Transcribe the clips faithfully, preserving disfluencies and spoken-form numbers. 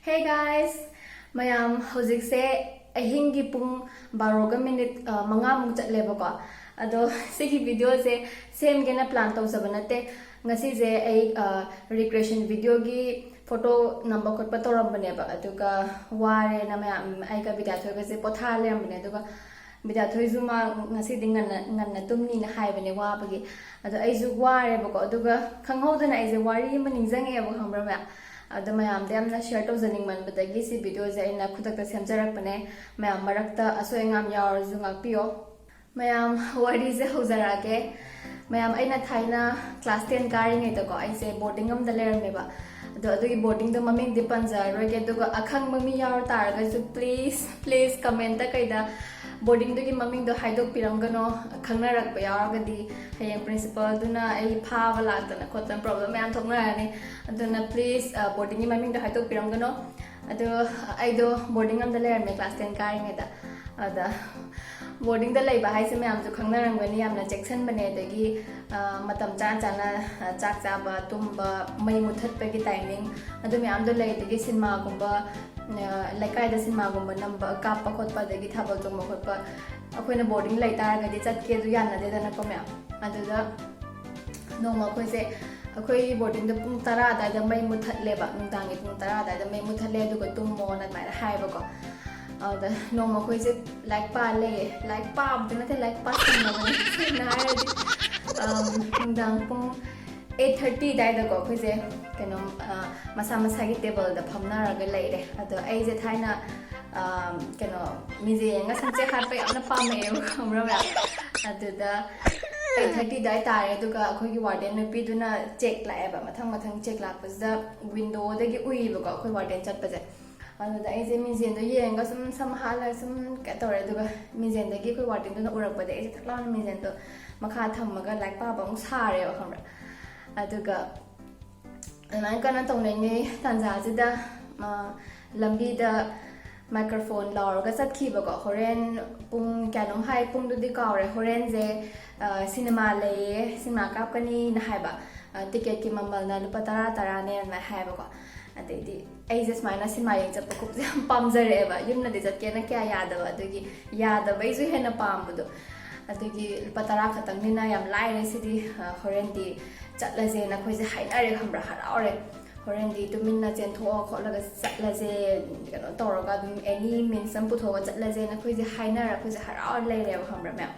Hey guys! ꯃꯌꯥꯝ, ꯍꯧꯖꯤꯛꯁꯦ ꯑꯍꯤꯡꯒꯤ ꯄꯨꯡ ꯕꯥꯔꯣꯒ ꯃꯤꯅꯤꯠ, ꯑ, ꯃꯉꯥꯃꯨꯛ ꯆꯠꯂꯦꯕꯀꯣ꯫ ꯑꯗꯣ ꯁꯤꯒꯤ ꯚꯤꯗꯤꯑꯣꯁꯦ ꯁꯦꯝꯒꯦꯅ ꯄ꯭ꯂꯥꯟ ꯇꯧꯖꯕ ꯅꯠꯇꯦ꯫ ꯉꯁꯤꯁꯦ ꯑꯩ, ꯑ, ꯔꯤꯀ꯭ꯔꯤꯌꯦꯁꯟ ꯚꯤꯗꯤꯑꯣꯒꯤ ꯐꯣꯇꯣ ꯅꯝꯕ ꯈꯣꯠꯄ ꯇꯧꯔꯝꯕꯅꯦꯕ, ꯑꯗꯨꯒ ꯋꯥꯔꯦꯅ ꯃꯌꯥꯝ, ꯑꯩꯒ ꯕꯤꯗ꯭ꯌꯥꯊꯣꯏꯒꯁꯦ ꯄꯣꯊꯥ ꯂꯩꯔꯝꯕꯅꯦ꯫ ꯑꯗꯨꯒ ꯕꯤꯗ꯭ꯌꯥꯊꯣꯏꯁꯨ ꯃꯥ ꯉꯁꯤꯗꯤ ꯉꯟꯅ, ꯉꯟꯅ ꯇꯨꯝꯅꯤꯅ ꯍꯥꯏꯕꯅꯦ ꯋꯥꯕꯒꯤ꯫ ꯑꯗꯣ ꯑꯩꯁꯨ ꯋꯥꯔꯦꯕꯀꯣ, ꯑꯗꯨꯒ ꯈꯪꯍꯧꯗꯅ ꯑꯩꯁꯦ ꯋꯥꯔꯤ ꯑꯃ ꯅꯤꯡꯁꯤꯡꯉꯛꯑꯦꯕ, ꯈꯪꯕ꯭ꯔꯥ ꯃꯌꯥꯝ? ꯑꯗꯣ ꯃꯌꯥꯝꯗ ꯌꯥꯝꯅ ꯁꯤꯌꯔ ꯇꯧꯖꯅꯤꯡꯃꯟꯕꯗꯒꯤ ꯁꯤ ꯚꯤꯗꯤꯑꯣꯁꯦ ꯑꯩꯅ ꯈꯨꯗꯛꯇ ꯁꯦꯝꯖꯔꯛꯄꯅꯦ꯫ ꯃꯌꯥꯝ ꯃꯔꯛꯇ ꯑꯁꯣꯏ ꯑꯉꯥꯝ ꯌꯥꯎꯔꯁꯨ ꯉꯥꯛꯄꯤꯌꯣ꯫ ꯃꯌꯥꯝ, ꯋꯥꯔꯤꯁꯦ ꯍꯧꯖꯔꯛꯑꯒꯦ꯫ ꯃꯌꯥꯝ, ꯑꯩꯅ ꯊꯥꯏꯅ ꯀ꯭ꯂꯥꯁ ꯇꯦꯟ ꯀꯥꯔꯤꯉꯩꯗꯀꯣ, ꯑꯩꯁꯦ ꯕꯣꯔꯗꯤꯡ ꯑꯃꯗ ꯂꯩꯔꯝꯃꯦꯕ꯫ ꯑꯗꯣ ꯑꯗꯨꯒꯤ ꯕꯣꯔꯗꯤꯡꯗꯣ ꯃꯃꯤꯡꯗꯤ ꯄꯟꯖꯔꯔꯣꯏꯒꯦ, ꯑꯗꯨꯒ ꯑꯈꯪꯕ ꯃꯤ ꯌꯥꯎꯔ ꯇꯥꯔꯒꯁꯨ please, please commentꯇ ꯀꯩꯗ ꯕꯣꯔꯗꯤꯡꯗꯨꯒꯤ ꯃꯃꯤꯡꯗꯣ ꯍꯥꯏꯗꯣꯛꯄꯤꯔꯝꯒꯅꯣ꯫ ꯈꯪꯅꯔꯛꯄ ꯌꯥꯎꯔꯒꯗꯤ ꯍꯌꯦꯡ ꯄ꯭ꯔꯤꯟꯁꯤꯄꯜꯗꯨꯅ ꯑꯩ ꯐꯥꯕ ꯂꯥꯛꯇꯅ ꯈꯣꯠꯇꯅ ꯄ꯭ꯔꯣꯕ꯭ꯂꯦꯝ ꯃꯌꯥꯝ ꯊꯣꯛꯅꯔꯅꯤ꯫ ꯑꯗꯨꯅ please, ꯑ, ꯕꯣꯔꯗꯤꯡꯒꯤ ꯃꯃꯤꯡꯗꯣ ꯍꯥꯏꯗꯣꯛꯄꯤꯔꯝꯒꯅꯣ꯫ ꯑꯗꯣ ꯑꯩꯗꯣ ꯕꯣꯔꯗꯤꯡ ꯑꯃꯗ ꯂꯩꯔꯝꯃꯦ ꯀ꯭ꯂꯥꯁ ꯇꯦꯟ ꯀꯥꯔꯤꯉꯩꯗ꯫ ꯑꯗ ꯕꯣꯔꯗꯤꯡꯗ ꯂꯩꯕ ꯍꯥꯏꯁꯦ ꯃꯌꯥꯝꯁꯨ ꯈꯪꯅꯔꯝꯒꯅꯤ, ꯌꯥꯝꯅ ꯆꯦꯛꯁꯤꯟꯕꯅꯦ, ꯑꯗꯒꯤ, ꯑ, ꯃꯇꯝ ꯆꯥꯅ ꯆꯥꯅ, ꯑ, ꯆꯥꯛ ꯆꯥꯕ, ꯇꯨꯝꯕ, ꯃꯩ ꯃꯨꯊꯠꯄꯒꯤ ꯇꯥꯏꯃꯤꯡ, ꯑꯗꯨ ꯃꯌꯥꯝꯗꯣ ꯂꯩ꯫ ꯑꯗꯒꯤ ꯁꯤꯅꯦꯃꯥꯒꯨꯝꯕ, ꯑ, ꯂꯩꯀꯥꯏꯗ ꯁꯤꯅꯦꯃꯥꯒꯨꯝꯕ ꯅꯝꯕ, ꯀꯥꯞꯄ ꯈꯣꯠꯄ, ꯑꯗꯒꯤ ꯊꯥꯕꯜ ꯆꯣꯡꯕ ꯈꯣꯠꯄ ꯑꯩꯈꯣꯏꯅ ꯕꯣꯔꯗꯤꯡ ꯂꯩ ꯇꯥꯔꯒꯗꯤ ꯆꯠꯀꯦ ꯑꯗꯨ ꯌꯥꯅꯗꯦꯗꯅꯀꯣ ꯃꯌꯥꯝ꯫ ꯑꯗꯨꯗ ꯅꯣꯡꯃ ꯑꯩꯈꯣꯏꯁꯦ, ꯑꯩꯈꯣꯏ ꯕꯣꯔꯗꯤꯡꯗ ꯄꯨꯡ ꯇꯔꯥ ꯑꯗꯨꯋꯥꯏꯗ ꯃꯩ ꯃꯨꯊꯠꯂꯦꯕ, ꯅꯨꯡꯗꯥꯡꯒꯤ ꯄꯨꯡ ꯇꯔꯥ ꯑꯗꯨꯋꯥꯏꯗ ꯃꯩ ꯃꯨꯊꯠꯂꯦ, ꯑꯗꯨꯒ ꯇꯨꯝꯃꯣꯅ ꯑꯗꯨꯃꯥꯏꯅ ꯍꯥꯏꯌꯦꯕꯀꯣ꯫ ꯑꯗꯨꯗ ꯅꯣꯡꯃ ꯑꯩꯈꯣꯏꯁꯦ ꯂꯥꯏꯔꯤꯛ ꯄꯥ ꯂꯩꯌꯦ, ꯂꯥꯏꯔꯤꯛ ꯄꯥꯕꯗꯤ ꯅꯠꯇꯦ, ꯂꯥꯏꯔꯤꯛ ꯄꯥꯁꯟꯕꯅꯦ ꯁꯦꯡꯅ ꯍꯥꯏꯔꯗꯤ꯫ ꯑꯝ, ꯅꯨꯡꯗꯥꯡ ꯄꯨꯡ ꯑꯩꯠ ꯊꯥꯔꯇꯤ ꯑꯗꯨꯋꯥꯏꯗꯀꯣ ꯑꯩꯈꯣꯏꯁꯦ ꯀꯩꯅꯣ, ꯑ, ꯃꯁꯥ ꯃꯁꯥꯒꯤ ꯇꯦꯕꯜꯗ ꯐꯝꯅꯔꯒ ꯂꯩꯔꯦ꯫ ꯑꯗꯣ ꯑꯩꯁꯦ ꯊꯥꯏꯅ, ꯑ, ꯀꯩꯅꯣ, ꯃꯤꯡꯁꯦꯜ ꯌꯦꯡꯉꯒ ꯁꯨꯝ ꯆꯦꯛ ꯍꯥꯠꯄ ꯌꯥꯝꯅ ꯄꯥꯝꯃꯛꯑꯦꯕ, ꯈꯪꯕ꯭ꯔꯥ ꯃꯌꯥꯝ? ꯑꯗꯨꯗ ꯑꯩꯠ ꯊꯥꯔꯇꯤ ꯑꯗꯨꯋꯥꯏ ꯇꯥꯔꯦ, ꯑꯗꯨꯒ ꯑꯩꯈꯣꯏꯒꯤ ꯋꯥꯔꯗꯦꯟ ꯅꯨꯄꯤꯗꯨꯅ ꯆꯦꯛ ꯂꯥꯛꯑꯦꯕ, ꯃꯊꯪ ꯃꯊꯪ ꯆꯦꯛ ꯂꯥꯛꯄꯁꯤꯗ ꯋꯤꯟꯗꯣꯗꯒꯤ ꯎꯏꯌꯦꯕꯀꯣ ꯑꯩꯈꯣꯏ ꯋꯥꯔꯗꯦꯟ ꯆꯠꯄꯁꯦ꯫ ꯑꯗꯨꯗ ꯑꯩꯁꯦ ꯃꯤꯡꯁꯦꯜꯗꯣ ꯌꯦꯡꯉꯒ ꯁꯨꯝ ꯁꯝ ꯍꯥꯠꯂꯒ ꯁꯨꯝ ꯀꯩꯅꯣ ꯇꯧꯔꯦ, ꯑꯗꯨꯒ ꯃꯤꯡꯁꯦꯜꯗꯒꯤ ꯑꯩꯈꯣꯏ ꯋꯥꯔꯗꯦꯟꯗꯨꯅ ꯎꯔꯛꯄꯗꯒꯤ ꯑꯩꯁꯦ ꯊꯛ ꯂꯥꯎꯅ ꯃꯤꯡꯁꯦꯜꯗꯣ ꯃꯈꯥ ꯊꯝꯃꯒ ꯂꯥꯏꯔꯤꯛ ꯄꯥꯕ ꯑꯃꯨꯛ ꯁꯥꯔꯦꯕ, ꯈꯪꯕ꯭ꯔꯥ? ꯑꯗꯨꯒ ꯑꯗꯨꯃꯥꯏꯅ ꯀꯟꯅ ꯇꯧꯅꯔꯤꯉꯩ ꯇꯥꯟꯖꯥꯁꯤꯗ, ꯑ, ꯂꯝꯕꯤꯗ ꯃꯥꯏꯀ꯭ꯔꯣꯐꯣꯟ ꯂꯥꯎꯔꯒ ꯆꯠꯈꯤꯕꯀꯣ, ꯍꯣꯔꯦꯟ ꯄꯨꯡ ꯀꯌꯥꯅꯣꯝ ꯍꯥꯏ, ꯄꯨꯡꯗꯨꯗꯤ ꯀꯥꯎꯔꯦ, ꯍꯣꯔꯦꯟꯁꯦ, ꯑ, ꯁꯤꯅꯦꯃꯥ ꯂꯩꯌꯦ, ꯁꯤꯅꯦꯃꯥ ꯀꯥꯞꯀꯅꯤꯅ ꯍꯥꯏꯕ꯫ ꯑ, ꯇꯤꯀꯦꯠꯀꯤ ꯃꯃꯜꯅ ꯂꯨꯄꯥ ꯇꯔꯥ ꯇꯔꯥꯅꯦ ꯑꯗꯨꯃꯥꯏꯅ ꯍꯥꯏꯌꯦꯕꯀꯣ꯫ ꯑꯗꯩꯗꯤ ꯑꯩꯁꯦ ꯁꯨꯃꯥꯏꯅ ꯁꯤꯅꯦꯃꯥ ꯌꯦꯡ ꯆꯠꯄ ꯈꯣꯠꯄꯁꯦ ꯌꯥꯝ ꯄꯥꯝꯖꯔꯛꯑꯦꯕ꯫ ꯌꯨꯝꯅꯗꯤ ꯆꯠꯀꯦꯅ ꯀꯌꯥ ꯌꯥꯗꯕ, ꯑꯗꯨꯒꯤ ꯌꯥꯗꯕꯩꯁꯨ ꯍꯦꯟꯅ ꯄꯥꯝꯕꯗꯣ꯫ ꯑꯗꯨꯒꯤ ꯂꯨꯄꯥ ꯇꯔꯥ ꯈꯛꯇꯪꯅꯤꯅ ꯌꯥꯝ ꯂꯥꯏꯔꯦ ꯁꯤꯗꯤ꯫ ꯑ, ꯍꯣꯔꯦꯟꯗꯤ ꯆꯠꯂꯁꯦꯅ ꯑꯩꯈꯣꯏꯁꯦ ꯍꯥꯏꯅꯔꯦ, ꯈꯪꯕ꯭ꯔꯥ? ꯍꯔꯥꯎꯔꯦ꯫ ꯍꯣꯔꯦꯟꯗꯤ ꯇꯨꯃꯤꯟꯅ ꯆꯦꯟꯊꯣꯛꯑ ꯈꯣꯠꯂꯒ ꯆꯠꯂꯁꯦ, ꯀꯩꯅꯣ ꯇꯧꯔꯒ ꯑꯗꯨꯝ any means ꯑꯃ ꯄꯨꯊꯣꯛꯑꯒ ꯆꯠꯂꯁꯦꯅ ꯑꯩꯈꯣꯏꯁꯦ ꯍꯥꯏꯅꯔ ꯑꯩꯈꯣꯏꯁꯦ ꯍꯔꯥꯎꯔ ꯂꯩꯔꯦꯕ, ꯈꯪꯕ꯭ꯔꯥ ꯃꯌꯥꯝ?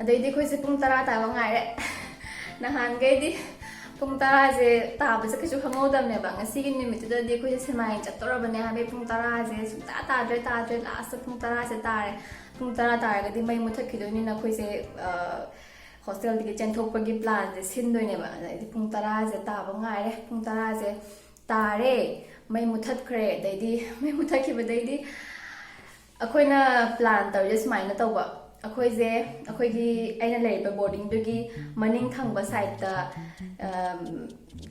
ꯑꯗꯩꯗꯤ ꯑꯩꯈꯣꯏꯁꯦ ꯄꯨꯡ ꯇꯔꯥ ꯇꯥꯕ ꯉꯥꯏꯔꯦ꯫ ꯅꯍꯥꯟꯈꯩꯗꯤ ꯄꯨꯡ ꯇꯔꯥꯁꯦ ꯇꯥꯕꯁꯦ ꯀꯩꯁꯨ ꯈꯪꯍꯧꯗꯕꯅꯦꯕ꯫ ꯉꯁꯤꯒꯤ ꯅꯨꯃꯤꯠꯇꯨꯗꯗꯤ ꯑꯩꯈꯣꯏꯁꯦ ꯁꯤꯅꯦꯃꯥ ꯌꯦꯡ ꯆꯠꯇꯧꯔꯕꯅꯦ ꯍꯥꯏꯕꯒꯤ ꯄꯨꯡ ꯇꯔꯥꯁꯦ ꯁꯨꯡꯇꯥ ꯇꯥꯗ꯭ꯔꯦ, ꯇꯥꯗ꯭ꯔꯦ꯫ Last ꯄꯨꯡ ꯇꯔꯥꯁꯦ ꯇꯥꯔꯦ꯫ ꯄꯨꯡ ꯇꯔꯥ ꯇꯥꯔꯒꯗꯤ ꯃꯩ ꯃꯨꯠꯊꯠꯈꯤꯗꯣꯏꯅꯤꯅ ꯑꯩꯈꯣꯏꯁꯦ, ꯑ, hostel ꯗꯒꯤ ꯆꯦꯟꯊꯣꯛꯄꯒꯤ plan ꯁꯦ ꯁꯤꯟꯗꯣꯏꯅꯦꯕ꯫ ꯑꯗꯩꯗꯤ ꯄꯨꯡ ꯇꯔꯥꯁꯦ ꯇꯥꯕ ꯉꯥꯏꯔꯦ꯫ ꯄꯨꯡ ꯇꯔꯥꯁꯦ ꯇꯥꯔꯦ, ꯃꯩ ꯃꯨꯠꯊꯠꯈ꯭ꯔꯦ꯫ ꯑꯗꯩꯗꯤ ꯃꯩ ꯃꯨꯠꯊꯠꯈꯤꯕꯗꯩꯗꯤ ꯑꯩꯈꯣꯏꯅ plan ꯇꯧꯔꯤꯁꯦ ꯁꯨꯃꯥꯏꯅ ꯇꯧꯕ꯫ ꯑꯩꯈꯣꯏꯁꯦ, ꯑꯩꯈꯣꯏꯒꯤ, ꯑꯩꯅ ꯂꯩꯔꯤꯕ boarding ꯗꯨꯒꯤ ꯃꯅꯤꯡ ꯊꯪꯕ side ꯇ, ꯑꯝ,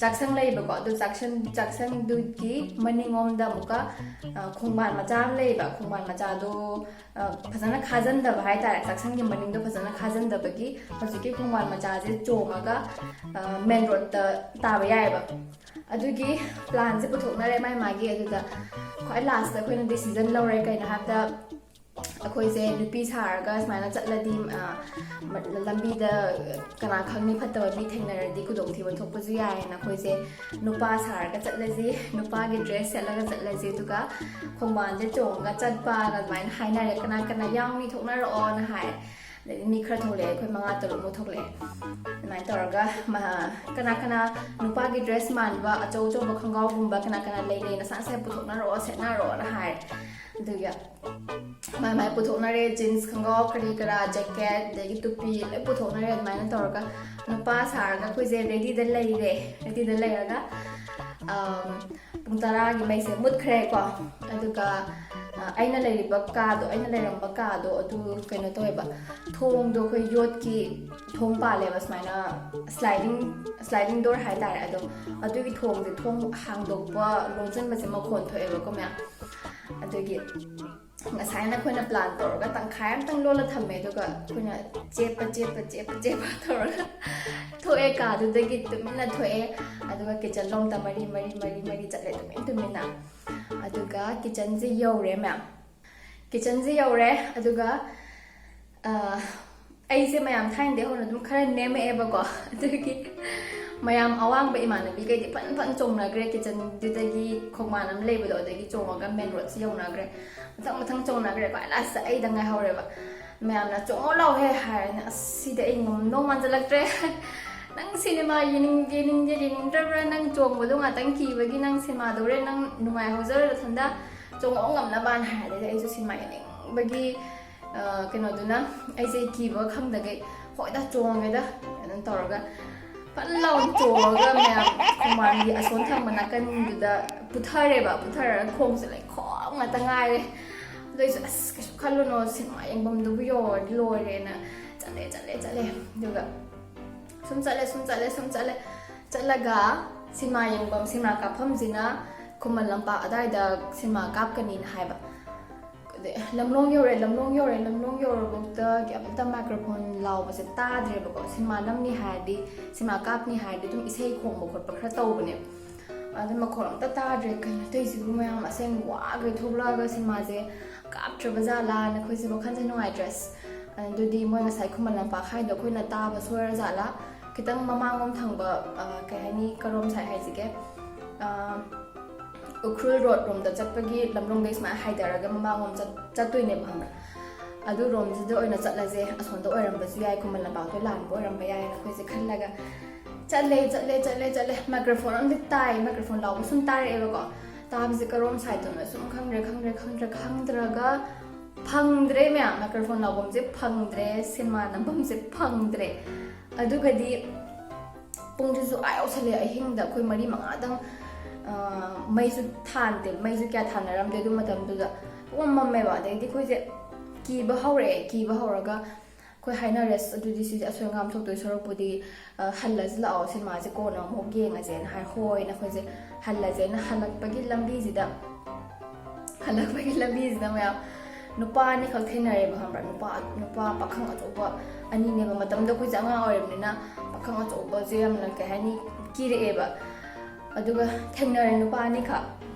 ꯆꯥꯛꯁꯪ ꯂꯩꯌꯦꯕꯀꯣ꯫ ꯑꯗꯨ ꯆꯥꯛꯁꯪ, ꯆꯥꯛꯁꯪꯗꯨꯒꯤ ꯃꯅꯤꯡꯂꯣꯝꯗ ꯑꯃꯨꯛꯀ, ꯑ, ꯈꯣꯡꯕꯥꯟ ꯃꯆꯥ ꯑꯃ ꯂꯩꯌꯦꯕ꯫ ꯈꯣꯡꯕꯥꯟ ꯃꯆꯥꯗꯣ, ꯑ, ꯐꯖꯅ ꯈꯥꯖꯤꯟꯗꯕ ꯍꯥꯏꯇꯥꯔꯦ꯫ ꯆꯥꯛꯁꯪꯒꯤ ꯃꯅꯤꯡꯗꯣ ꯐꯖꯅ ꯈꯥꯖꯤꯟꯗꯕꯒꯤ ꯍꯧꯖꯤꯛꯀꯤ ꯈꯣꯡꯕꯥꯟ ꯃꯆꯥꯁꯦ ꯆꯣꯡꯉꯒ, ꯑ, main road ꯇ ꯇꯥꯕ ꯌꯥꯏꯑꯕ꯫ ꯑꯗꯨꯒꯤ plan ꯁꯦ ꯄꯨꯊꯣꯛꯅꯔꯦ ꯃꯥꯏ ꯃꯥꯒꯤ꯫ ꯑꯗꯨꯗ ꯈ꯭ꯋꯥꯏ last ꯇ ꯑꯩꯈꯣꯏꯅ decision ꯂꯧꯔꯦ꯫ ꯀꯩꯅꯣ ꯍꯥꯏꯕꯗ, ꯑꯩꯈꯣꯏꯁꯦ ꯅꯨꯄꯤ ꯁꯥꯔꯒ ꯁꯨꯃꯥꯏꯅ ꯆꯠꯂꯗꯤ, ꯑ, ꯂꯝꯕꯤꯗ ꯀꯅꯥ ꯈꯪꯅꯤ, ꯐꯠꯇꯕ ꯃꯤ ꯊꯦꯡꯅꯔꯗꯤ ꯈꯨꯗꯣꯡꯊꯤꯕ ꯊꯣꯛꯄꯁꯨ ꯌꯥꯏꯌꯦꯅ ꯑꯩꯈꯣꯏꯁꯦ ꯅꯨꯄꯥ ꯁꯥꯔꯒ ꯆꯠꯂꯁꯤ, ꯅꯨꯄꯥꯒꯤ dress ꯁꯦꯠꯂꯒ ꯆꯠꯂꯁꯤ, ꯑꯗꯨꯒ ꯈꯣꯡꯕꯥꯟꯁꯦ ꯆꯣꯡꯉꯒ ꯆꯠꯄꯅ ꯑꯗꯨꯃꯥꯏꯅ ꯍꯥꯏꯅꯔꯦ꯫ ꯀꯅꯥ ꯀꯅꯥ ꯌꯥꯎꯅꯤ, ꯊꯣꯛꯅꯔꯛꯑꯣꯅ ꯍꯥꯏ꯫ ꯑꯗꯩꯗꯤ ꯃꯤ ꯈꯔ ꯊꯣꯛꯂꯛꯑꯦ, ꯑꯩꯈꯣꯏ ꯃꯉꯥ ꯇꯔꯨꯛꯃꯨꯛ ꯊꯣꯛꯂꯛꯑꯦ꯫ ꯑꯗꯨꯃꯥꯏꯅ ꯇꯧꯔꯒ ꯃ-, ꯀꯅꯥ ꯀꯅꯥ ꯅꯨꯄꯥꯒꯤ dress ꯃꯥꯟꯕ ꯑꯆꯧ ꯑꯆꯧꯕ ꯈꯣꯡꯒ꯭ꯔꯥꯎꯒꯨꯝꯕ ꯀꯅꯥ ꯀꯅꯥ ꯂꯩ ꯂꯩ, ꯅꯁꯥ ꯅꯁꯥ ꯄꯨꯊꯣꯛꯅꯔꯛꯑꯣ, ꯁꯦꯠꯅꯔꯛꯑꯣꯅ ꯍꯥꯏꯔꯦ꯫ ꯑꯗꯨꯒ ꯃꯥꯏ ꯃꯥꯏ ꯄꯨꯊꯣꯛꯅꯔꯦ, jeans ꯈꯣꯡꯒ꯭ꯔꯥꯎ ꯀꯔꯤ ꯀꯔꯥ, jacket, ꯑꯗꯒꯤ ꯇꯨꯄꯤ ꯂꯣꯏ ꯄꯨꯊꯣꯛꯅꯔꯦ꯫ ꯑꯗꯨꯃꯥꯏꯅ ꯇꯧꯔꯒ ꯅꯨꯄꯥ ꯁꯥꯔꯒ ꯑꯩꯈꯣꯏꯁꯦ ready ꯗ ꯂꯩꯔꯦ꯫ Ready ꯗ ꯂꯩꯔꯒ, ꯑꯝ, ꯄꯨꯡ ꯇꯔꯥꯒꯤ ꯃꯩꯁꯦ ꯃꯨꯠꯈ꯭ꯔꯦꯀꯣ꯫ ꯑꯗꯨꯒ, ꯑ, ꯑꯩꯅ ꯂꯩꯔꯤꯕ ꯀꯥꯗꯣ, ꯑꯩꯅ ꯂꯩꯔꯝꯕ ꯀꯥꯗꯣ ꯑꯗꯨ ꯀꯩꯅꯣ ꯇꯧꯋꯦꯕ, ꯊꯣꯡꯗꯣ ꯑꯩꯈꯣꯏ ꯌꯣꯠꯀꯤ ꯊꯣꯡ ꯄꯥꯜꯂꯦꯕ, ꯁꯨꯃꯥꯏꯅ sliding, sliding door ꯍꯥꯏꯇꯥꯔꯦ꯫ ꯑꯗꯣ ꯑꯗꯨꯒꯤ ꯊꯣꯡꯁꯦ, ꯊꯣꯡ ꯍꯥꯡꯗꯣꯛꯄ ꯂꯣꯟꯁꯤꯟꯕꯁꯦ ꯃꯈꯣꯟ ꯊꯣꯛꯑꯦꯕꯀꯣ ꯃꯌꯥꯝ꯫ ꯑꯗꯨꯒꯤ ꯉꯁꯥꯏꯅ ꯑꯩꯈꯣꯏꯅ ꯄ꯭ꯂꯥꯟ ꯇꯧꯔꯒ ꯇꯪꯈꯥꯏ ꯑꯃꯇꯪ ꯂꯣꯜꯂ ꯊꯝꯃꯦ, ꯑꯗꯨꯒ ꯑꯩꯈꯣꯏꯅ ꯆꯦꯞꯄ ꯆꯦꯞꯄ ꯆꯦꯞꯄ ꯆꯦꯞꯄ ꯇꯧꯔꯒ ꯊꯣꯛꯑꯦ, ꯀꯥꯗꯨꯗꯒꯤ ꯇꯨꯃꯤꯟꯅ ꯊꯣꯛꯑꯦ꯫ ꯑꯗꯨꯒ ꯀꯤꯠꯆꯟ ꯂꯣꯝꯗ ꯃꯔꯤ ꯃꯔꯤ ꯃꯔꯤ ꯃꯔꯤ ꯆꯠꯂꯦ, ꯇꯨꯃꯤꯟ ꯇꯨꯃꯤꯟꯅ꯫ ꯑꯗꯨꯒ ꯀꯤꯠꯆꯟꯁꯦ ꯌꯧꯔꯦ ꯃꯌꯥꯝ, ꯀꯤꯠꯆꯟꯁꯦ ꯌꯧꯔꯦ꯫ ꯑꯗꯨꯒ ꯑꯩꯁꯦ ꯃꯌꯥꯝ ꯊꯥꯏꯅꯗꯩ ꯍꯧꯅ ꯑꯗꯨꯝ ꯈꯔ ꯅꯦꯝꯃꯛꯑꯦꯕꯀꯣ꯫ ꯑꯗꯨꯒꯤ ꯃꯌꯥꯝ ꯑꯋꯥꯡꯕ ꯏꯃꯥꯟꯅꯕꯤꯈꯩꯗꯤ ꯐꯟ ꯐꯟ ꯆꯣꯡꯅꯈ꯭ꯔꯦ꯫ ꯀꯤꯠꯆꯟꯗꯨꯗꯒꯤ ꯈꯣꯡꯕꯥꯟ ꯑꯃ ꯂꯩꯕꯗꯣ, ꯑꯗꯒꯤ ꯆꯣꯡꯉꯒ ꯃꯦꯟ ꯔꯣꯗꯁꯦ ꯌꯧꯅꯈ꯭ꯔꯦ꯫ ꯃꯊꯪ ꯃꯊꯪ ꯆꯣꯡꯅꯈ꯭ꯔꯦ꯫ ꯈ꯭ꯋꯥꯏ ꯂꯥꯁꯇ ꯑꯩꯗ ꯉꯥꯏꯍꯧꯔꯦꯕ꯫ ꯃꯌꯥꯝꯅ "ꯆꯣꯡꯉꯣ ꯂꯥꯎꯍꯦ" ꯍꯥꯏꯔꯅꯤ꯫ ꯑꯁ, ꯁꯤꯗꯤ ꯑꯩ ꯉꯝꯗꯧ ꯃꯥꯟꯁꯤꯜꯂꯛꯇ꯭ꯔꯦ꯫ "ꯅꯪ ꯁꯤꯅꯦꯃꯥ ꯌꯦꯡꯅꯤꯡ-, ꯌꯦꯡꯅꯤꯡꯒꯦ ꯌꯦꯡꯅꯤꯡꯗ꯭ꯔꯕ꯭ꯔꯥ? ꯅꯪ ꯆꯣꯡꯕꯗꯣ ꯉꯥꯛꯇꯪ ꯀꯤꯕꯒꯤ ꯅꯪ ꯁꯤꯅꯦꯃꯥꯗꯧꯔꯦ, ꯅꯪ ꯅꯨꯡꯉꯥꯏꯍꯧꯖꯔꯣ ꯅꯊꯟꯗ, ꯆꯣꯡꯉꯛꯑꯣ ꯉꯝꯅꯕꯅ" ꯍꯥꯏꯔꯦ꯫ ꯑꯗꯩꯗꯤ ꯑꯩꯁꯨ ꯁꯤꯅꯦꯃꯥ ꯌꯦꯡꯅꯤꯡꯕꯒꯤ ꯀꯩꯅꯣꯗꯨꯅ ꯑꯩꯁꯦ ꯀꯤꯕ ꯈꯪꯗꯒꯩ "ꯍꯣꯏꯗ, ꯆꯣꯡꯉꯒꯦꯗ" ꯑꯗꯨꯝ ꯇꯧꯔꯒ ꯐꯟ ꯂꯥꯎꯅ ꯆꯣꯡꯉꯒ ꯃꯌꯥꯝ ꯈꯣꯡꯕꯥꯟꯒꯤ ꯑꯁꯣꯝ ꯊꯪꯕ ꯅꯥꯀꯟꯗꯨꯗ ꯄꯨꯊꯔꯦꯕ꯫ ꯄꯨꯊꯔꯒ ꯈꯣꯡꯁꯦ ꯂꯩꯈꯣꯝ ꯉꯥꯛꯇ ꯉꯥꯏꯔꯦ꯫ ꯑꯗꯨ ꯑꯩꯁꯨ "ꯑꯁ, ꯀꯩꯁꯨ ꯈꯜꯂꯨꯅꯣ, ꯁꯤꯅꯦꯃꯥ ꯌꯦꯡꯐꯝꯗꯨꯕꯨ ꯌꯧꯔꯗꯤ ꯂꯣꯏꯔꯦꯅ" ꯆꯠꯂꯦ, ꯆꯠꯂꯦ, ꯆꯠꯂꯦ꯫ ꯑꯗꯨꯒ ꯁꯨꯝ ꯆꯠꯂꯦ, ꯁꯨꯝ ꯆꯠꯂꯦ, ꯁꯨꯝ ꯆꯠꯂꯦ꯫ ꯆꯠꯂꯒ ꯁꯤꯅꯦꯃꯥ ꯌꯦꯡꯐꯝ, ꯁꯤꯅꯦꯃꯥ ꯀꯥꯞꯐꯝꯁꯤꯅ ꯈꯨꯃꯟ ꯂꯝꯄꯥꯛ ꯑꯗꯥꯏꯗ ꯁꯤꯅꯦꯃꯥ ꯀꯥꯞꯀꯅꯤꯅ ꯍꯥꯏꯕ꯫ ꯑꯗꯩ ꯂꯝꯂꯣꯡ ꯌꯧꯔꯦ, ꯂꯝꯂꯣꯡ ꯌꯧꯔꯦ, ꯂꯝꯂꯣꯡ ꯌꯧꯔꯕꯧꯇ ꯀꯩꯝꯇ ꯃꯥꯏꯀ꯭ꯔꯣꯐꯣꯟ ꯂꯥꯎꯕꯁꯦ ꯇꯥꯗ꯭ꯔꯦꯕꯀꯣ꯫ ꯁꯤꯅꯦꯃꯥ ꯅꯝꯅꯤ ꯍꯥꯏꯔꯗꯤ, ꯁꯤꯅꯦꯃꯥ ꯀꯥꯞꯅꯤ ꯍꯥꯏꯔꯗꯤ ꯑꯗꯨꯝ ꯏꯁꯩ ꯈꯣꯡꯕ ꯈꯣꯠꯄ ꯈꯔ ꯇꯧꯕꯅꯦ꯫ ꯑꯗꯨ ꯃꯈꯣꯟ ꯑꯝꯇ ꯇꯥꯗ꯭ꯔꯦ꯫ "ꯀꯩꯅꯣ ꯇꯧꯔꯤꯁꯤꯕꯨ?" ꯃꯌꯥꯝ ꯑꯁꯦꯡ ꯋꯥꯈꯩ ꯊꯣꯛꯂꯛꯑꯒ ꯁꯤꯅꯦꯃꯥꯁꯦ ꯀꯥꯞꯇ꯭ꯔꯕ ꯖꯥꯠꯂꯥꯅ ꯑꯩꯈꯣꯏꯁꯦ ꯋꯥꯈꯜꯁꯦ ꯅꯨꯡꯉꯥꯏꯇ꯭ꯔꯦ꯫ ꯑꯁ, ꯑꯗꯨꯗꯤ ꯃꯣꯏ ꯉꯁꯥꯏ ꯈꯨꯃꯟ ꯂꯝꯄꯥꯛ ꯍꯥꯏꯗꯣ ꯑꯩꯈꯣꯏꯅ ꯇꯥꯕ ꯁꯣꯏꯔ ꯖꯥꯠꯂꯥ? ꯈꯤꯇꯪ ꯃꯃꯥꯡꯂꯣꯝ ꯊꯪꯕ, ꯑ, ꯀꯩ ꯍꯥꯏꯅꯤ, ꯀꯔꯣꯝ ꯁꯥꯏ ꯍꯥꯏꯁꯤꯒꯦ? ꯑ, ꯎꯈ꯭ꯔꯨꯜ ꯔꯣꯗ ꯔꯣꯝꯗ ꯆꯠꯄꯒꯤ ꯂꯝꯂꯣꯡꯗꯩ ꯁꯨꯃꯥꯏꯅ ꯍꯥꯏꯊꯔꯒ ꯃꯃꯥꯡꯂꯣꯝ ꯆꯠ-, ꯆꯠꯇꯣꯏꯅꯦꯕ, ꯈꯪꯕ꯭ꯔꯥ? ꯑꯗꯨ ꯔꯣꯝꯁꯤꯗ ꯑꯣꯏꯅ ꯆꯠꯂꯁꯦ, ꯑꯁꯣꯝꯗ ꯑꯣꯏꯔꯝꯕꯁꯨ ꯌꯥꯏ, ꯈꯨꯃꯟ ꯂꯝꯄꯥꯛꯇꯣ ꯂꯥꯟꯕ ꯑꯣꯏꯔꯝꯕ ꯌꯥꯏꯅ ꯑꯩꯈꯣꯏꯁꯦ ꯈꯜꯂꯒ ꯆꯠꯂꯦ, ꯆꯠꯂꯦ, ꯆꯠꯂꯦ, ꯆꯠꯂꯦ꯫ ꯃꯥꯏꯀ꯭ꯔꯣꯐꯣꯟ ꯑꯝꯗꯤ ꯇꯥꯏ, ꯃꯥꯏꯀ꯭ꯔꯣꯐꯣꯟ ꯂꯥꯎꯕ ꯁꯨꯝ ꯇꯥꯔꯛꯑꯦꯕꯀꯣ꯫ ꯇꯥꯕꯁꯦ ꯀꯔꯣꯝ ꯁꯥꯏꯠꯇꯅꯣ ꯁꯨꯝ ꯈꯪꯗ꯭ꯔꯦ, ꯈꯪꯗ꯭ꯔꯦ, ꯈꯪꯗ꯭ꯔꯦ, ꯈꯪꯗ꯭ꯔꯒ ꯐꯪꯗ꯭ꯔꯦ ꯃꯌꯥꯝ, ꯃꯥꯏꯀ꯭ꯔꯣꯐꯣꯟ ꯂꯥꯎꯐꯝꯁꯦ ꯐꯪꯗ꯭ꯔꯦ, ꯁꯤꯅꯦꯃꯥ ꯅꯝꯐꯝꯁꯦ ꯐꯪꯗ꯭ꯔꯦ꯫ ꯑꯗꯨꯒꯗꯤ ꯄꯨꯡꯁꯤꯁꯨ ꯑꯥ ꯌꯧꯁꯜꯂꯛꯑꯦ꯫ ꯑꯍꯤꯡꯗ ꯑꯩꯈꯣꯏ ꯃꯔꯤ ꯃꯉꯥꯗꯪ, ꯑ, ꯃꯩꯁꯨ ꯊꯥꯟꯗꯦ, ꯃꯩꯁꯨ ꯀꯌꯥ ꯊꯥꯅꯔꯝꯗꯦ ꯑꯗꯨ ꯃꯇꯝꯗꯨꯗ꯫ ꯄꯨꯡꯃꯝ ꯃꯝꯃꯦꯕ꯫ ꯑꯗꯩꯗꯤ ꯑꯩꯈꯣꯏꯁꯦ ꯀꯤꯕ ꯍꯧꯔꯛꯑꯦ꯫ ꯀꯤꯕ ꯍꯧꯔꯒ ꯑꯩꯈꯣꯏ ꯍꯥꯏꯅꯔꯦ, "ꯑꯁ, ꯑꯗꯨꯗꯤ ꯁꯤꯁꯦ ꯑꯁꯣꯏ ꯑꯉꯥꯝ ꯊꯣꯛꯇꯣꯏ ꯁꯔꯨꯛꯄꯨꯗꯤ, ꯑ, ꯍꯜꯂꯁꯤ ꯂꯥꯛꯑꯣ, ꯁꯤꯅꯦꯃꯥꯁꯦ ꯀꯣꯟꯅ ꯑꯃꯨꯛ ꯌꯦꯡꯉꯁꯦꯅ" ꯍꯥꯏ꯫ ꯍꯣꯏꯅ ꯑꯩꯈꯣꯏꯁꯦ ꯍꯜꯂꯁꯦꯅ ꯍꯜꯂꯛꯄꯒꯤ ꯂꯝꯕꯤꯁꯤꯗ ꯍꯜꯂꯛꯄꯒꯤ ꯂꯝꯕꯤꯁꯤꯗ ꯃꯌꯥꯝ ꯅꯨꯄꯥ ꯑꯅꯤꯈꯛ ꯊꯦꯡꯅꯔꯦꯕ, ꯈꯪꯕ꯭ꯔꯥ? ꯅꯨꯄꯥ ꯅꯨꯄꯥ ꯄꯥꯈꯪ ꯑꯆꯧꯕ ꯑꯅꯤꯅꯦꯕ꯫ ꯃꯇꯝꯗ ꯑꯩꯈꯣꯏꯁꯦ ꯑꯉꯥꯡ ꯑꯣꯏꯔꯕꯅꯤꯅ ꯄꯥꯈꯪ ꯑꯆꯧꯕꯁꯦ ꯌꯥꯝꯅ, ꯀꯩ ꯍꯥꯏꯅꯤ, ꯀꯤꯔꯛꯑꯦꯕ꯫ ꯑꯗꯨꯒ ꯊꯦꯡꯅꯔꯦ ꯅꯨꯄꯥ ꯑꯅꯤꯈꯛ꯫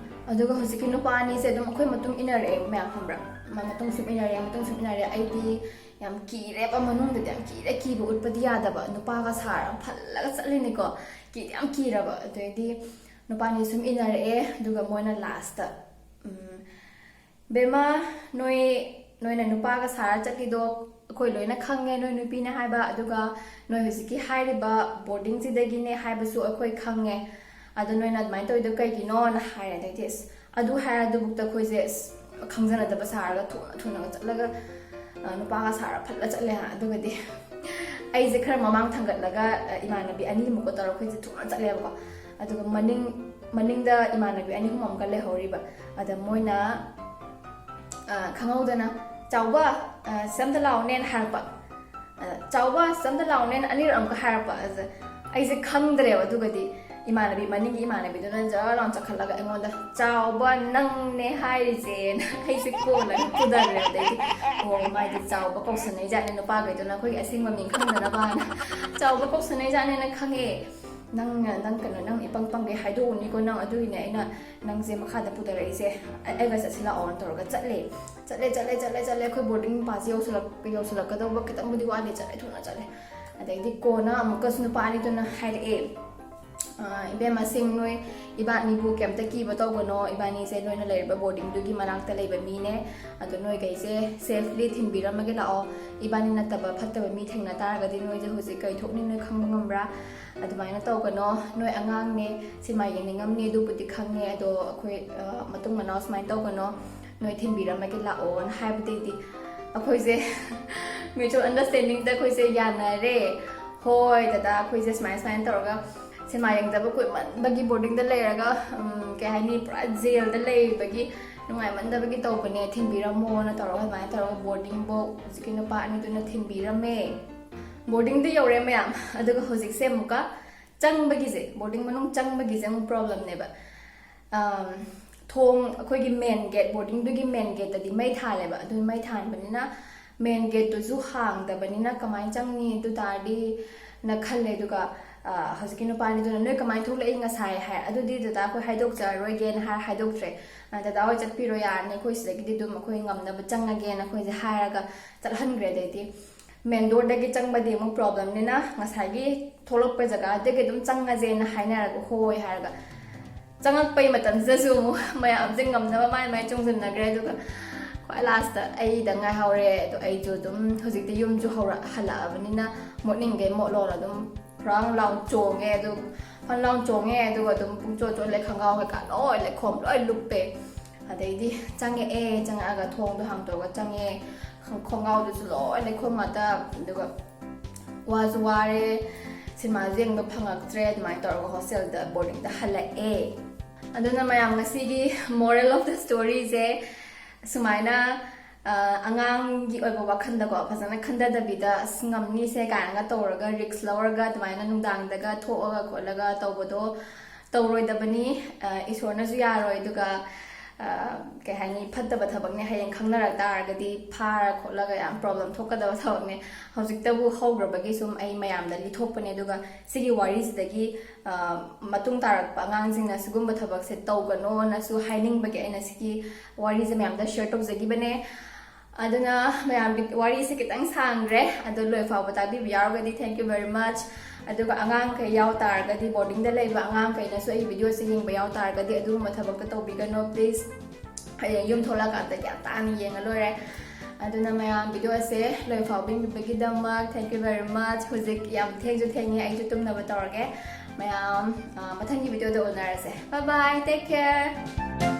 ꯑꯗꯨꯒ ꯍꯧꯖꯤꯛꯀꯤ ꯅꯨꯄꯥ ꯑꯅꯤꯁꯦ ꯑꯗꯨꯝ ꯑꯩꯈꯣꯏ ꯃꯇꯨꯡ ꯏꯟꯅꯔꯛꯑꯦ ꯃꯌꯥꯝ, ꯈꯪꯕ꯭ꯔꯥ? ꯃ- ꯃꯇꯨꯡ ꯁꯨꯝ ꯏꯟꯅꯔꯛꯑꯦ, ꯃꯇꯨꯡ ꯁꯨꯝ ꯏꯟꯅꯔꯛꯑꯦ꯫ ꯑꯩꯗꯤ ꯌꯥꯝ ꯀꯤꯔꯦꯕ, ꯃꯅꯨꯡꯗꯗꯤ ꯌꯥꯝ ꯀꯤꯔꯦ, ꯀꯤꯕ ꯎꯠꯄꯗꯤ ꯌꯥꯗꯕ꯫ ꯅꯨꯄꯥꯒ ꯁꯥꯔ ꯐꯜꯂꯒ ꯆꯠꯂꯤꯅꯤꯀꯣ, ꯀꯤꯗꯤ ꯌꯥꯝ ꯀꯤꯔꯕ꯫ ꯑꯗꯩꯗꯤ ꯅꯨꯄꯥ ꯑꯅꯤ ꯁꯨꯝ ꯏꯟꯅꯔꯛꯑꯦ, ꯑꯗꯨꯒ ꯃꯣꯏꯅ ꯂꯥꯁꯇ, ꯎꯝ, "ꯕꯦꯝꯃ, ꯅꯣꯏ, ꯅꯣꯏꯅ ꯅꯨꯄꯥꯒ ꯁꯥꯔ ꯆꯠꯂꯤꯗꯣ ꯑꯩꯈꯣꯏ ꯂꯣꯏꯅ ꯈꯪꯉꯦ, ꯅꯣꯏ ꯅꯨꯄꯤꯅꯦ ꯍꯥꯏꯕ, ꯑꯗꯨꯒ ꯅꯣꯏ ꯍꯧꯖꯤꯛꯀꯤ ꯍꯥꯏꯔꯤꯕ ꯕꯣꯔꯗꯤꯡꯁꯤꯗꯒꯤꯅꯦ ꯍꯥꯏꯕꯁꯨ ꯑꯩꯈꯣꯏ ꯈꯪꯉꯦ, ꯑꯗꯣ ꯅꯣꯏꯅ ꯑꯗꯨꯃꯥꯏꯅ ꯇꯧꯔꯤꯗꯣ ꯀꯩꯒꯤꯅꯣꯅ?" ꯍꯥꯏꯔꯦ꯫ ꯑꯗꯩꯗꯤ ꯑꯁ ꯑꯗꯨ ꯍꯥꯏꯔꯗꯨꯕꯨꯛꯇ ꯑꯩꯈꯣꯏꯁꯦ ꯑꯁ ꯈꯪꯖꯅꯗꯕ ꯁꯥꯔꯒ ꯊꯨꯅ ꯊꯨꯅꯒ ꯆꯠꯂꯒ, ꯑ, ꯅꯨꯄꯥꯒ ꯁꯥꯔ ꯐꯠꯂ ꯆꯠꯂꯦ꯫ ꯑꯗꯨꯒꯗꯤ ꯑꯩꯁꯦ ꯈꯔ ꯃꯃꯥꯡ ꯊꯥꯡꯒꯠꯂꯒ, ꯑ, ꯏꯃꯥꯟꯅꯕꯤ ꯑꯅꯤꯃꯨꯛꯀ ꯇꯧꯔꯒ ꯑꯩꯈꯣꯏꯁꯦ ꯊꯨꯅ ꯆꯠꯂꯦꯕꯀꯣ꯫ ꯑꯗꯨꯒ ꯃꯅꯤꯡ ꯃꯅꯤꯡꯗ ꯏꯃꯥꯟꯅꯕꯤ ꯑꯅꯤ ꯑꯍꯨꯝ ꯑꯃꯨꯛꯀ ꯂꯩꯍꯧꯔꯤꯕ꯫ ꯑꯗ ꯃꯣꯏꯅ, ꯑ, ꯈꯪꯍꯧꯗꯅ, "ꯆꯥꯎꯕ, ꯑ, ꯁꯤ ꯑꯝꯇ ꯂꯥꯛꯑꯣꯅꯦꯅ" ꯍꯥꯏꯔꯛꯄ꯫ ꯑ, "ꯆꯥꯎꯕ, ꯁꯤ ꯑꯝꯇ ꯂꯥꯛꯑꯣꯅꯦꯅ" ꯑꯅꯤꯔꯛ ꯑꯃꯨꯛꯀ ꯍꯥꯏꯔꯛꯄ꯫ ꯑꯗ ꯑꯩꯁꯦ ꯈꯪꯗ꯭ꯔꯦꯕ꯫ ꯑꯗꯨꯒꯗꯤ ꯏꯃꯥꯟꯅꯕꯤ, ꯃꯅꯤꯡꯒꯤ ꯏꯃꯥꯟꯅꯕꯤꯗꯨꯅ ꯖꯔ ꯂꯥꯎꯅ ꯆꯠꯈꯠꯂꯒ ꯑꯩꯉꯣꯟꯗ, "ꯆꯥꯎꯕ, ꯅꯪꯅꯦ ꯍꯥꯏꯔꯤꯁꯦꯅ" ꯑꯩꯁꯦ ꯀꯣꯟꯅ ꯄꯨꯊꯈ꯭ꯔꯦ꯫ ꯑꯗꯩꯗꯤ, "ꯑꯣ, ꯃꯥꯏꯗꯤ ꯆꯥꯎꯕ ꯀꯧꯁꯟꯅꯩꯖꯥꯠꯅꯦ ꯅꯨꯄꯥꯈꯩꯗꯨꯅ, ꯑꯩꯈꯣꯏꯒꯤ ꯑꯁꯦꯡꯕ ꯃꯤꯡ ꯈꯪꯗꯅꯕꯅ ꯆꯥꯎꯕ ꯀꯧꯁꯟꯅꯩꯖꯥꯠꯅꯦꯅ ꯈꯪꯉꯦ꯫ ꯅꯪ, ꯅꯪ ꯀꯩꯅꯣ, ꯅꯪ ꯏꯄꯪ ꯄꯪꯒꯩ ꯍꯥꯏꯗꯣꯛꯎꯅꯤꯀꯣ ꯅꯪ, ꯑꯗꯨꯒꯤꯅꯦ ꯑꯩꯅ ꯅꯪꯁꯦ ꯃꯈꯥꯗ ꯄꯨꯊꯔꯛꯏꯁꯦ꯫ ꯑꯩ-, ꯑꯩꯒ ꯆꯠꯁꯤ ꯂꯥꯛꯑꯣꯅ ꯇꯧꯔꯒ ꯆꯠꯂꯦ꯫ ꯆꯠꯂꯦ, ꯆꯠꯂꯦ, ꯆꯠꯂꯦ, ꯆꯠꯂꯦ꯫ ꯑꯩꯈꯣꯏ ꯕꯣꯔꯗꯤꯡ ꯃꯄꯥꯁꯦ ꯌꯧꯁꯤꯜꯂꯛ-, ꯌꯧꯁꯤꯜꯂꯛꯀꯗꯧꯕ ꯈꯤꯇꯪꯕꯨꯗꯤ ꯋꯥꯠꯂꯤ꯫ ꯆꯠꯂꯦ, ꯊꯨꯅ ꯆꯠꯂꯦ꯫ ꯑꯗꯩꯗꯤ ꯀꯣꯟꯅ ꯑꯃꯨꯛꯀꯁꯨ ꯅꯨꯄꯥ ꯑꯅꯤꯗꯨꯅ ꯍꯥꯏꯔꯛꯑꯦ, "ꯑ, ꯏꯕꯦꯝꯃꯁꯤꯡ, ꯅꯣꯏ ꯏꯕꯥꯅꯤꯕꯨ ꯀꯩꯝꯇ ꯀꯤꯕ ꯇꯧꯒꯅꯣ꯫ ꯏꯕꯥꯅꯤꯁꯦ ꯅꯣꯏꯅ ꯂꯩꯔꯤꯕ ꯕꯣꯔꯗꯤꯡꯗꯨꯒꯤ ꯃꯅꯥꯛꯇ ꯂꯩꯕ ꯃꯤꯅꯦ꯫ ꯑꯗꯣ ꯅꯣꯏꯈꯩꯁꯦ safely ꯊꯤꯟꯕꯤꯔꯝꯃꯒꯦ ꯂꯥꯛꯑꯣ꯫ ꯏꯕꯥꯅꯤ ꯅꯠꯇꯕ ꯐꯠꯇꯕ ꯃꯤ ꯊꯦꯡꯅ ꯇꯥꯔꯒꯗꯤ ꯅꯣꯏꯁꯦ ꯍꯧꯖꯤꯛ ꯀꯩ ꯊꯣꯛꯅꯤ ꯅꯣꯏ ꯈꯪꯕ ꯉꯝꯕ꯭ꯔꯥ? ꯑꯗꯨꯃꯥꯏꯅ ꯇꯧꯒꯅꯣ꯫ ꯅꯣꯏ ꯑꯉꯥꯡꯅꯦ, ꯁꯤꯃꯥ ꯌꯦꯡꯅꯤꯡꯉꯝꯅꯤ, ꯑꯗꯨꯕꯨꯗꯤ ꯈꯪꯉꯦ꯫ ꯑꯗꯣ ꯑꯩꯈꯣꯏ, ꯑ, ꯃꯇꯨꯡ ꯃꯅꯥꯎ ꯁꯨꯃꯥꯏꯅ ꯇꯧꯒꯅꯣ, ꯅꯣꯏ ꯊꯤꯟꯕꯤꯔꯝꯃꯒꯦ ꯂꯥꯛꯑꯣꯅ" ꯍꯥꯏꯕꯗꯩꯗꯤ ꯑꯩꯈꯣꯏꯁꯦ mutual understandingꯗ ꯑꯩꯈꯣꯏꯁꯦ ꯌꯥꯅꯔꯦ꯫ "ꯍꯣꯏ ꯗꯗꯥ, ꯑꯩꯈꯣꯏꯁꯦ ꯁꯨꯃꯥꯏꯅ ꯁꯨꯃꯥꯏꯅ ꯇꯧꯔꯒ ꯁꯤꯃꯥ ꯌꯦꯡꯗꯕ ꯀꯨꯏꯃꯟꯕꯒꯤ ꯕꯣꯔꯗꯤꯡꯗ ꯂꯩꯔꯒ, ꯎꯝ, ꯀꯩ ꯍꯥꯏꯅꯤ, ꯄꯨꯔꯥ ꯖꯦꯜꯗ ꯂꯩꯕꯒꯤ ꯅꯨꯡꯉꯥꯏꯃꯟꯗꯕꯒꯤ ꯇꯧꯕꯅꯦ, ꯊꯤꯟꯕꯤꯔꯝꯃꯣꯅ" ꯇꯧꯔꯒ ꯑꯗꯨꯃꯥꯏꯅ ꯇꯧꯔꯒ ꯕꯣꯔꯗꯤꯡꯐꯧ ꯍꯧꯖꯤꯛꯀꯤ ꯅꯨꯄꯥ ꯑꯅꯤꯗꯨꯅ ꯊꯤꯟꯕꯤꯔꯝꯃꯦ꯫ ꯕꯣꯔꯗꯤꯡꯗ ꯌꯧꯔꯦ ꯃꯌꯥꯝ꯫ ꯑꯗꯨꯒ ꯍꯧꯖꯤꯛꯁꯦ ꯑꯃꯨꯛꯀ ꯆꯪꯕꯒꯤꯁꯦ, ꯕꯣꯔꯗꯤꯡ ꯃꯅꯨꯡ ꯆꯪꯕꯒꯤꯁꯦ ꯑꯃꯨꯛ problemꯅꯦꯕ꯫ ꯑꯝ, ꯊꯣꯡ, ꯑꯩꯈꯣꯏꯒꯤ ꯃꯦꯟ ꯒꯦꯠ, ꯕꯣꯔꯗꯤꯡꯗꯨꯒꯤ ꯃꯦꯟ ꯒꯦꯠꯇꯗꯤ ꯃꯩ ꯊꯥꯜꯂꯦꯕ꯫ ꯑꯗꯨ ꯃꯩ ꯊꯥꯟꯕꯅꯤꯅ ꯃꯦꯟ ꯒꯦꯠꯇꯨꯁꯨ ꯍꯥꯡꯗꯕꯅꯤꯅ ꯀꯃꯥꯏꯅ ꯆꯪꯅꯤ ꯑꯗꯨ ꯇꯥꯔꯗꯤ ꯅ ꯈꯜꯂꯦ꯫ ꯑꯗꯨꯒ ꯑ, ꯍꯧꯖꯤꯛꯀꯤ ꯅꯨꯄꯥꯅꯤꯗꯨꯅ, "ꯅꯣꯏ ꯀꯃꯥꯏꯅ ꯊꯣꯛꯂꯛꯏ ꯉꯁꯥꯏ?" ꯍꯥꯏ꯫ "ꯑꯗꯨꯗꯤ ꯗꯗꯥ ꯑꯩꯈꯣꯏ ꯍꯥꯏꯗꯣꯛꯆꯔꯔꯣꯏꯒꯦꯅ" ꯍꯥꯏꯔ ꯍꯥꯏꯗꯣꯛꯇ꯭ꯔꯦ꯫ "ꯑ, ꯗꯗꯥ ꯍꯣꯏ ꯆꯠꯄꯤꯔꯣ, ꯌꯥꯔꯅꯤ, ꯑꯩꯈꯣꯏ ꯁꯤꯗꯒꯤꯗꯤ ꯑꯗꯨꯝ ꯑꯩꯈꯣꯏ ꯉꯝꯅꯕ ꯆꯪꯉꯒꯦꯅ" ꯑꯩꯈꯣꯏꯁꯦ ꯍꯥꯏꯔꯒ ꯆꯠꯍꯟꯈ꯭ꯔꯦ꯫ ꯑꯗꯩꯗꯤ ꯃꯦꯟ ꯗꯣꯔꯗꯒꯤ ꯆꯪꯕꯗꯤ ꯑꯃꯨꯛ ꯄ꯭ꯔꯣꯕ꯭ꯂꯦꯝꯅꯤꯅ ꯉꯁꯥꯏꯒꯤ ꯊꯣꯛꯂꯛꯄ ꯖꯒꯥꯗꯒꯤ ꯑꯗꯨꯝ ꯆꯪꯉꯁꯦꯅ ꯍꯥꯏꯅꯔꯒ ꯍꯣꯏ ꯍꯥꯏꯔꯒ ꯆꯪꯉꯛꯄꯩ ꯃꯇꯝꯁꯤꯗꯁꯨ ꯑꯃꯨꯛ ꯃꯌꯥꯝꯁꯦ ꯉꯝꯅꯕ ꯃꯥꯏ ꯃꯥꯏ ꯆꯣꯡꯁꯤꯟꯅꯈ꯭ꯔꯦ꯫ ꯑꯗꯨꯒ ꯈ꯭ꯋꯥꯏ ꯂꯥꯁꯇ ꯑꯩꯗ ꯉꯥꯏꯍꯧꯔꯦ꯫ ꯑꯗꯣ ꯑꯩꯁꯨ ꯑꯗꯨꯝ ꯍꯧꯖꯤꯛꯇꯤ ꯌꯨꯝꯁꯨ ꯍꯧꯔ-, ꯍꯜꯂꯛꯑꯕꯅꯤꯅ ꯃꯣꯠꯅꯤꯡꯈꯩ ꯃꯣꯠꯂꯣꯅ ꯑꯗꯨꯝ ꯐ꯭ꯔꯥꯡ ꯂꯥꯎ ꯆꯣꯡꯉꯦ꯫ ꯑꯗꯨ ꯐꯟ ꯂꯥꯎ ꯆꯣꯡꯉꯦ꯫ ꯑꯗꯨꯒ ꯑꯗꯨꯝ ꯄꯨꯡꯆꯣꯠ ꯆꯣꯠꯂꯦ, ꯈꯣꯡꯒ꯭ꯔꯥꯎ ꯀꯩꯀꯥ ꯂꯣꯏ ꯂꯩꯈꯣꯝ ꯂꯣꯏ ꯂꯨꯞꯄꯦ꯫ ꯑꯗꯩꯗꯤ ꯆꯪꯉꯛꯑꯦ, ꯆꯪꯉꯛꯑꯒ ꯊꯣꯡꯗꯣ ꯍꯥꯡꯗꯣꯛꯑꯒ ꯆꯪꯉꯦ꯫ ꯈꯣꯡ-, ꯈꯣꯡꯒ꯭ꯔꯥꯎꯗꯨꯁꯨ ꯂꯣꯏ ꯂꯩꯈꯣꯝ ꯉꯥꯛꯇ꯫ ꯑꯗꯨꯒ ꯋꯥꯁꯨ ꯋꯥꯔꯦ, ꯁꯤꯅꯦꯃꯥꯁꯨ ꯌꯦꯡꯕ ꯐꯪꯉꯛꯇ꯭ꯔꯦ꯫ ꯑꯗꯨꯃꯥꯏꯅ ꯇꯧꯔꯒ ꯍꯣꯁꯇꯦꯜꯗ, ꯕꯣꯔꯗꯤꯡꯗ ꯍꯜꯂꯛꯑꯦ꯫ ꯑꯗꯨꯅ ꯃꯌꯥꯝ, ꯉꯁꯤꯒꯤ moral of the storyꯁꯦ ꯁꯨꯃꯥꯏꯅ, ꯑ, ꯑꯉꯥꯡꯒꯤ ꯑꯣꯏꯕ ꯋꯥꯈꯜꯗꯀꯣ, ꯐꯖꯅ ꯈꯟꯊꯗꯕꯤꯗ, "ꯑꯁ, ꯉꯝꯅꯤꯁꯦ" ꯀꯥꯏꯅꯒ ꯇꯧꯔꯒ, ꯔꯤꯛꯁ ꯂꯧꯔꯒ, ꯑꯗꯨꯃꯥꯏꯅ ꯅꯨꯡꯗꯥꯡꯗꯒ ꯊꯣꯛꯑꯒ ꯈꯣꯠꯂꯒ ꯇꯧꯕꯗꯣ ꯇꯧꯔꯣꯏꯗꯕꯅꯤ꯫ ꯑ, ꯏꯁꯣꯔꯅꯁꯨ ꯌꯥꯔꯣꯏ꯫ ꯑꯗꯨꯒ, ꯑ, ꯀꯩ ꯍꯥꯏꯅꯤ, ꯐꯠꯇꯕ ꯊꯕꯛꯅꯦ ꯍꯌꯦꯡ ꯈꯪꯅꯔꯛ ꯇꯥꯔꯒꯗꯤ ꯐꯥꯔ ꯈꯣꯠꯂꯒ ꯌꯥꯝ ꯄ꯭ꯔꯣꯕ꯭ꯂꯦꯝ ꯊꯣꯛꯀꯗꯕ ꯊꯕꯛꯅꯦ꯫ ꯍꯧꯖꯤꯛꯇꯕꯨ ꯍꯧꯈ꯭ꯔꯕꯒꯤ ꯁꯨꯝ ꯑꯩ ꯃꯌꯥꯝꯗ ꯂꯤꯊꯣꯛꯄꯅꯦ꯫ ꯑꯗꯨꯒ ꯁꯤꯒꯤ ꯋꯥꯔꯤꯁꯤꯗꯒꯤ, ꯑ, ꯃꯇꯨꯡ ꯇꯥꯔꯛꯄ ꯑꯉꯥꯡꯁꯤꯡꯅ ꯁꯤꯒꯨꯝꯕ ꯊꯕꯛꯁꯦ ꯇꯧꯒꯅꯣꯅꯁꯨ ꯍꯥꯏꯅꯤꯡꯕꯒꯤ ꯑꯩꯅ ꯁꯤꯒꯤ ꯋꯥꯔꯤꯁꯦ ꯃꯌꯥꯝꯗ ꯁꯤꯌꯔ ꯇꯧꯖꯈꯤꯕꯅꯦ꯫ ꯑꯗꯨꯅ ꯃꯌꯥꯝꯒꯤ ꯋꯥꯔꯤꯁꯦ ꯈꯤꯇꯪ ꯁꯥꯡꯈ꯭ꯔꯦ, ꯑꯗꯣ ꯂꯣꯏ ꯐꯥꯎꯕ ꯇꯥꯕꯤꯕ ꯌꯥꯎꯔꯒꯗꯤ thank you very much꯫ ꯑꯗꯨꯒ ꯑꯉꯥꯡꯈꯩ ꯌꯥꯎ ꯇꯥꯔꯒꯗꯤ, ꯕꯣꯔꯗꯤꯡꯗ ꯂꯩꯕ ꯑꯉꯥꯡꯈꯩꯅꯁꯨ ꯑꯩꯒꯤ ꯚꯤꯗꯤꯑꯣꯁꯦ ꯌꯦꯡꯕ ꯌꯥꯎ ꯇꯥꯔꯒꯗꯤ, ꯑꯗꯨꯒꯨꯝꯕ ꯊꯕꯛꯇ ꯇꯧꯕꯤꯒꯅꯣ please꯫ ꯍꯌꯦꯡ ꯌꯨꯝ ꯊꯣꯛꯂꯛꯑꯀꯥꯟꯗ ꯒ꯭ꯌꯥꯟ ꯇꯥꯅ ꯌꯦꯡꯉ ꯂꯣꯏꯔꯦ꯫ ꯑꯗꯨꯅ ꯃꯌꯥꯝ, ꯚꯤꯗꯤꯑꯣꯁꯦ ꯂꯣꯏ ꯐꯥꯎꯕ ꯌꯦꯡꯕꯤꯕꯒꯤꯗꯃꯛ thank you very much꯫ ꯍꯧꯖꯤꯛ ꯌꯥꯝ ꯊꯦꯡꯁꯨ ꯊꯦꯡꯉꯦ, ꯑꯩꯁꯨ ꯇꯨꯝꯅꯕ ꯇꯧꯔꯒꯦ꯫ ꯃꯌꯥꯝ, ꯑ, ꯃꯊꯪꯒꯤ ꯚꯤꯗꯤꯑꯣꯗ ꯎꯅꯔꯁꯦ꯫ Bye bye, take care꯫